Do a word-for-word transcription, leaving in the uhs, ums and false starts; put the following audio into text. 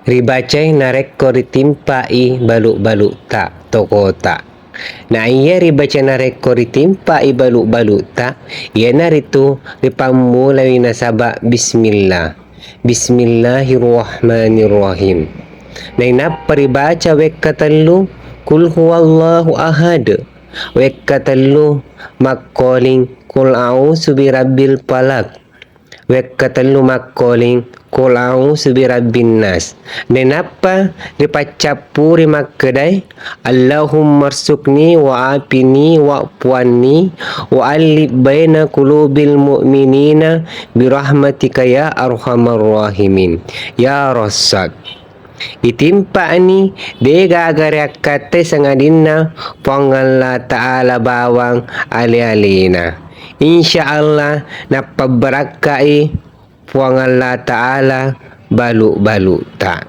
Ribacai narekko ritimpai balu-balu'ta tokota. Na iya ribaca narekko ritimpai balu-balu'ta, iyanaritu ripammulai nasaba bismillah. Bismillahirrahmanirrahim. Nainappa ribaca wekka tellu, Qul huwallahu ahad. Wekka tellu makkoling, Qul a'udzu birabbil falaq. Wekka tellu makkoling, Qul a'udzu birabbin nas. Nainappa ripaccappuri makkedae, Allahumma rzuqni wa afini wa'fu anni wa allif baina qulubil mu'minina birahmatika ya arhamar rahimin. Ya Razzaq. Itimpa'ni, de gaga riakkattai sangadinna Puang Allah Ta'ala bawang ale-alena. Insya Allah, nappabbarakkai Puang Allah Ta'ala balu-balu'ta.